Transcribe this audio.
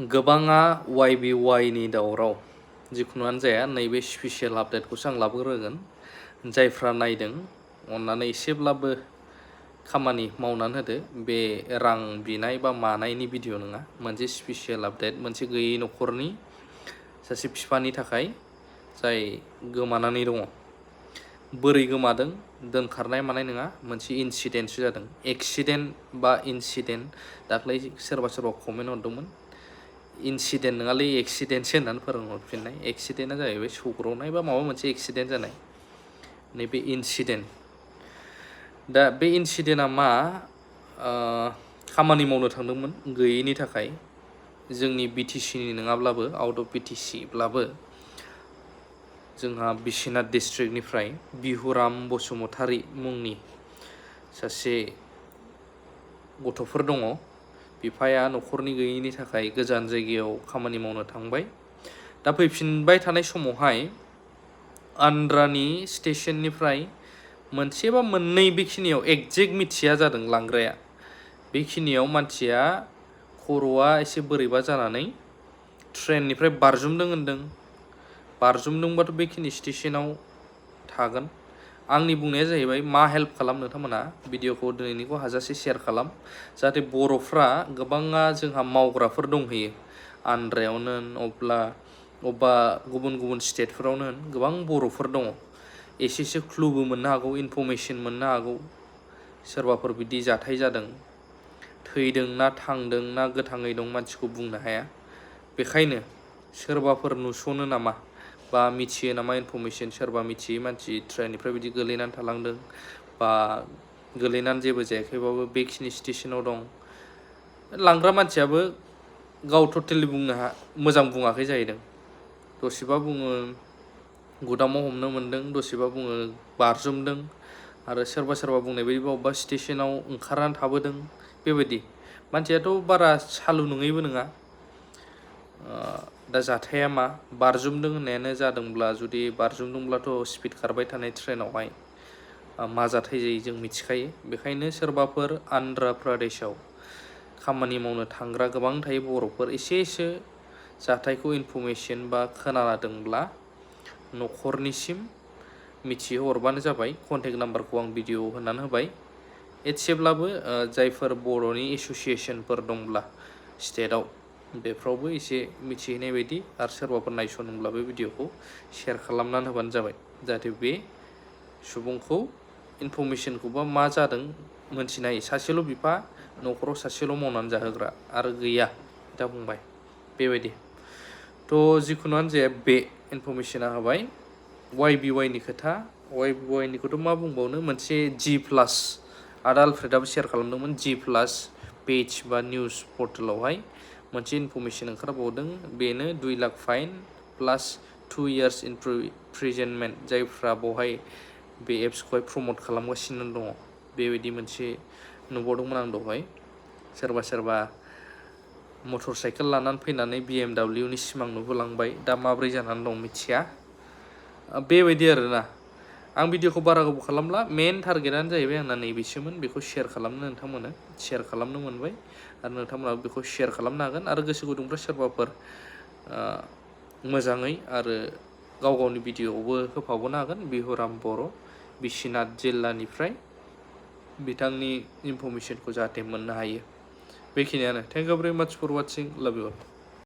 गोबाङा YBY नि दावराव जिखुनुआनो जाया नैबे स्पेसियेल आपडेटखौसो आं लाबोग्रोगोन। जायफ्रा नायदों अन्नानै एसेब्लाबो खामानि मावनानै होदो। बे रां बिनाय बा मानायनि भिडिअ नङा, मोनसे स्पेसियेल आपडेट, मोनसे गैयै न'खरनि सासे बिफानि थाखाय जाय गोमानानै दङ। बोरै गोमादों दोनखारनाय मानाय नङा, मोनसे इनसिडेन्टसो जादों। एक्सिडेन्ट बा इनसिडेन्ट, दाख्लै सोरबा कमेन्ट हरदोंमोन इनसिडेन्ट नङालै एक्सिडेन्टसो होननानै फोरोंहरफिननाय। एक्सिडेन्टआ जाहैबाय सौग्रावनाय बा माबा मोनसे एक्सिडेन्ट जानाय, नैबे इनसिडेन्ट। दा बे इनसिडेन्टआ मा, खामानि मावनो थांदोंमोन गैयैनि थाखाय, जोंनि BTC नि नङाब्लाबो आउट अफ BTC ब्लाबो जोंहा बिश्वनाथ डिस्ट्रिक्टनिफ्राय बिहुराम बसुमतारी मुंनि सासे गथ'फोर दङ। बिफाया न'खरनि गैयैनि थाखाय गोजान जायगायाव खामानि मावनो थांबाय। दा फैफिनबाय थानाय समावहाय आन्द्रानि स्टेशननिफ्राय मोनसे बा मोननै बेखिनियाव एक्जेक्ट मिथिया जादों लांग्राया। बेखिनियाव मानसिया खर'आ एसे बोरैबा जानानै ट्रेननिफ्राय बारजुमदों होनदों। बारजुमदोंबाथ' बेखिनि स्टेशनाव थागोन। आंनि बुंनाया जाहैबाय मा हेल्प खालाम नोंथांमोना भिडिअखौ दिनैनिखौ हाजासे शेयार खालाम, जाहाथे बर'फ्रा गोबाङा जोंहा मावग्राफोर दंहैयो। आन्ध्रायावनो होन, अबेबा गुबुन गुबुन स्टेटफोरावनो होन, गोबां बर'फोर दङ। एसेसो क्लुबो मोननो हागौ, इनफरमेसन मोननो हागौ। सोरबाफोर बिदि जाथाय जादों, थैदों ना थांदों ना गोथाङै दं मानसिखौ बुंनो हाया। बेखायनो सोरबाफोर नुस'नो नामा बा मिथियो नामा इनफरमेसन, सोरबा मिथियै मानसि ट्रेननिफ्राय बिदि गोलैनानै थालांदों बा गोलैनानै जेबो जायाखैबाबो बेखिनि स्टेशनाव दं। लांग्रा मानसियाबो गाव टटेलि मोजां बुङाखै जाहैदों। दसेबा बुङो गुदामाव हमनो मोनदों, दसेबा बुङो बारजुमदों, आरो सोरबा बुंनाय बायदिबा अबेबा स्टेशनाव ओंखारनानै थाबोदों। बेबायदि मानसियाथ' बारा सालु नङैबो नङा। दा जाथाया मा, बारजुमदों होननायानो जादोंब्ला, जुदि बारजुमदोंब्लाथ' स्पिड खारबाय थानाय ट्रेनावहाय मा जाथाय जायो जों मिथिखायो। बेखायनो सोरबाफोर आन्ध्रा प्रदेशआव खामानि मावनो थांग्रा गोबां थायो बर'फोर, एसेसो जाथायखौ इनफरमेसन बा खोनादोंब्ला न'खरनिसिम मिथिहरबानो जाबाय। कन्टेक्ट नाम्बारखौ आं भिडिअ होनानै होबाय। एसेब्लाबो जायफोर बर'नि एस'सियेसनफोर दंब्ला स्टेटआव, बेफ्रावबो एसे मिथिहैनाय बायदि, आरो सोरबाफोर नायस'नोब्ला बे भिडिअखौ शेयार खालामनानै होबानो जाबाय, जाहाथे बे सुबुंखौ इनफरमेसनखौबा मा जादों मोनथिनो हायो। सासेल' बिफा, न'खराव सासेल' मावनानै जाहोग्रा आरो गैया दा बुंबाय बेबायदि। थ' जिखुनुआनो जाया बे इनफरमेसना होबाय YBY नि खोथा। YBY निखौथ' मा बुंबावनो, मोनसे G+ आदा आलफ्रेदाबो शेयार खालामदोंमोन। G+ पेज बा निउस पर्टेलावहाय मोनसे इनफरमेसन ओंखारबावदों, बेनो 2 लाख फाइन प्लास 2 years इमप्रिजनमेन्ट जायफ्रा बेवहाय बे एप्सखौहाय प्रमट खालामगासिनो दङ। बेबायदि मोनसे नुबावदोंमोन आं दहाय। सोरबा मटर साइकेल लानानै फैनानै BMW नि सिमां नुहोलांबाय, दा माब्रै जानानै दं मिथिया। बेबायदि आरोना। आं भिडिअखौ बारा गोबाव खालामला, मेन टारगेटआनो जाहैबाय आंना नैबेसोमोन। बेखौ शेयार खालामनो नोंथांमोननो शेयार खालामनो मोनबाय, आरो नोंथांमोनाबो बेखौ शेयार खालामनो हागोन। आरो गोसो गुदुंफ्रा सोरबाफोर मोजाङै आरो गावनि भिडिअआवबो होफाबावनो हागोन। बिहुराम बर', बिश्वनाथ जिल्लानिफ्राय बिथांनि इनफरमेसनखौ जाहाथे मोननो हायो। बेखिनियानो। थेंक इउ भेरि माच फर वाचिं, लाभ इउ अल।